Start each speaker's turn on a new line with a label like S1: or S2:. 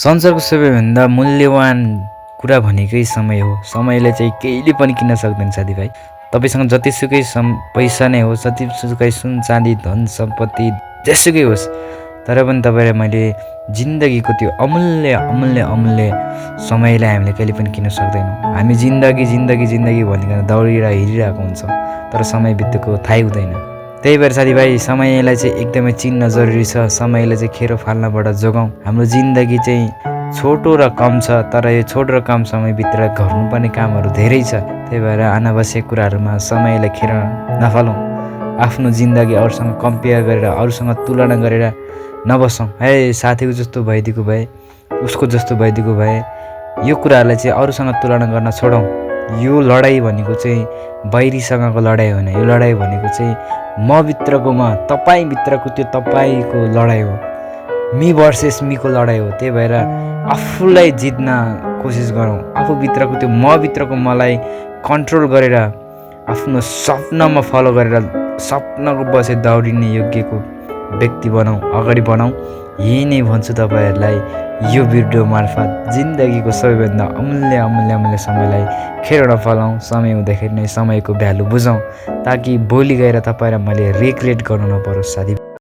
S1: संसारको सबैभन्दा मूल्यवान कुरा भनेकै समय हो। समयले चाहिँ केहीले पनि किन्न सक्दैन साथीभाइ। तपाईँसँग जतिसुकै पैसा नै होस्, जतिसुकै सुन चाँदी धन सम्पत्ति जेसुकै होस्, तर पनि तपाईँलाई मैले जिन्दगीको त्यो अमूल्य अमूल्य अमूल्य समयलाई हामीले कहिले पनि किन्न सक्दैनौँ। हामी जिन्दगी जिन्दगी जिन्दगी भनिकन हिँडिरहेको हुन्छौँ, तर समय बितेको थाहै हुँदैन। त्यही भएर साथीभाइ समयलाई चाहिँ एकदमै चिन्न जरुरी छ। समयलाई चाहिँ खेरो फाल्नबाट जोगाउँ। हाम्रो जिन्दगी चाहिँ छोटो र कम छ, तर यो छोटो र कम समयभित्र गर्नुपर्ने कामहरू धेरै छ। त्यही भएर अनावश्यक कुराहरूमा समयलाई खेर नफालौँ। आफ्नो जिन्दगी अरूसँग कम्पेयर गरेर, अरूसँग तुलना गरेर नबसौँ। है साथीको जस्तो भइदिएको भए, उसको जस्तो भइदिएको भए, यो कुराहरूलाई चाहिँ अरूसँग तुलना गर्न छोडौँ। यो लडाइँ भनेको चाहिँ बैरीसँगको लडाइँ होइन। यो लडाइँ भनेको चाहिँ म भित्रको म, तपाईँ भित्रको त्यो तपाईँको लडाइँ हो। मी भर्सेस मीको लडाइँ हो। त्यही भएर आफूलाई जित्न कोसिस गरौँ। आफूभित्रको त्यो म भित्रको मलाई कन्ट्रोल गरेर आफ्नो सपनामा फलो गरेर सपनाको पछि दौडिने योग्यको व्यक्ति बनाऊ, अगाडि बढाउँ। यही नै भन्छु तपाईँहरूलाई यो भिडियो मार्फत। जिन्दगीको सबैभन्दा अमूल्य अमूल्य अमूल्य समयलाई खेर नफालौँ। समय हुँदाखेरि नै समयको भ्यालु बुझौँ, ताकि भोलि गएर तपाईँलाई मैले रिग्रेट गर्नु नपरोस् साथी।